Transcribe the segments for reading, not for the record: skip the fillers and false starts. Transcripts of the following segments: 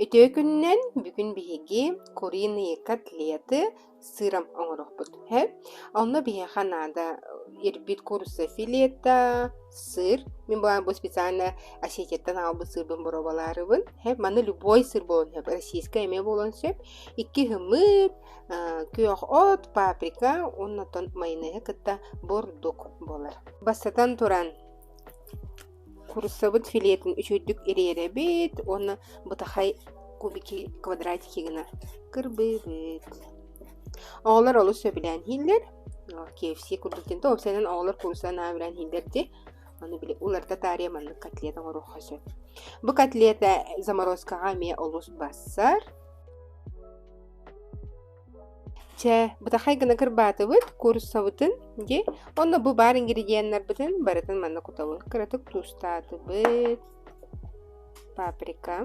Үтүө күнүнэн бүгүн биһиги куриные котлеты сыром оҥоруохпут. Һэ? Онно биһиэхэ наада ирбит куурусса филета, сыр. Мин бу специально Осетияттан аҕалбыт сырбын боруобалаарыбын. Һэ? Маны любой сыр буолуон сөп, российскай эмиэ буолуон сөп. Икки һымыт, күөх от, паприка уонна оттон майонеһы кытта бурдук буолар. Бастатан туран Кууруссабыт филетин үчүгэйдик ириэрэбит уонна бытахай кубики квадратики гына кырбыыбыт. Оҕолор олус сөбүлээн иһиллэр. KFC курдук диэн уопсайынан оҕолор куурусса наһаа сөбүлээн иһиллэр дии. Ону били уларыта таарыйа маннык котлет оҥоруохха сөп. Бу котлета заморозкаҕа эмиэ олус бассар. Чэ, бытахай гына кырбаатыбыт кууруссабытын дии. Онно бу баар ингредиеннарбытын барытын манна кутабыт. Кыратык туустаатыбыт. Паприка.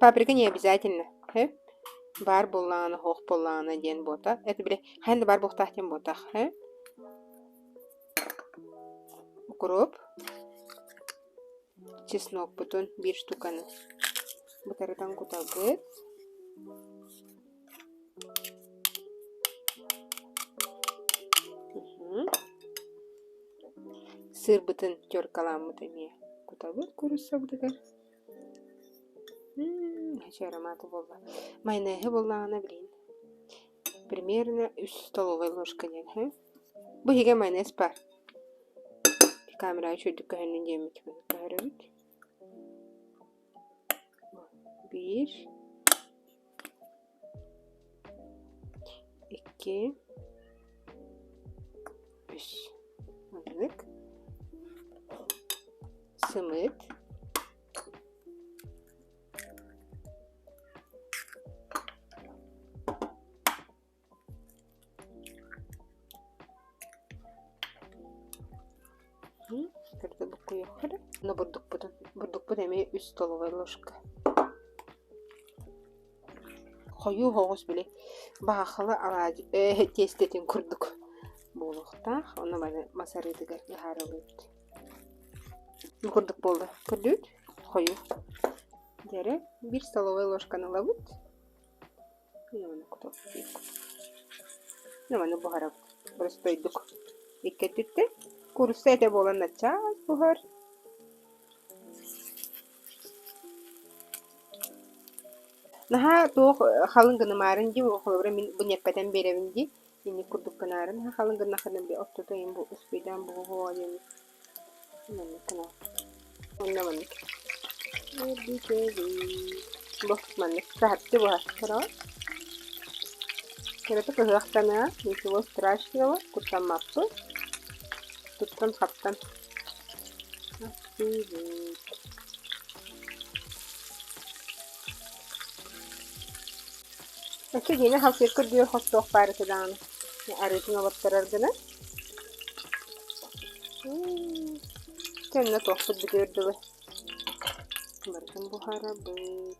Паприка не обязательно. Э? Баар буоллаҕына, суох буоллаҕына диэн буота. Это били хайан да баар буолуохтаах диэн буотах. Э? Укроп. Чеснокпутун биир штуканы бытарытан кутабыт. Сыырбытын теркаламмыт эмиэ кутабыт кууруссабытыгар. М аромата буолла. Майонеһы буоллаҕына билигин примерно үс столовай ложка диэн үһү. Бу иһигэ майонез баар. Камераҕа үчүгэйдик көһүннүн диэммит көһөрөбүт. Биир, икки, үс. Маннык. Сымыыт. Кырда буккуйуохха эрэ. Но бурдукпутун бурдукпут эмиэ үс столовай ложка. Хойуу соҕус били баахыла алаадьы ээ тиэстэтин курдук буолуохтаах. Ону маны мас арыытыгар ыһаарылыыбыт. Бу курдук буолла. Көрдүгүт? Хойуу. Дьэ биир столовай ложканы ылабыт. Маны буһарабыт. Боростуойдук. Икки өттүттэн. Куурусса этэ буолан начаас буһар. Наһаа туох халыҥ гынымаарын дии, холобура мин бу ньэппэтэн биэрэбин дии. Инник курдук гынаарын наһаа халыҥ гыннаххына били ортото иһин бу успейдаан буһуо диэн Маннык гына. Уонна маннык. Бу маннык саһарчы буһар. Көрөҕүт? Кыратык ыһыахтаныа, ничего страшного, куттаммаппыт. Туттан-хаптан. Астыыбыт. Өссө диэни халсыырка үрдүгэр хостуох баар этэ даҕаны. Арыытын олорторор гына. Кэннэ туохпут бүтүөр дылы. Барытын буһарабыт.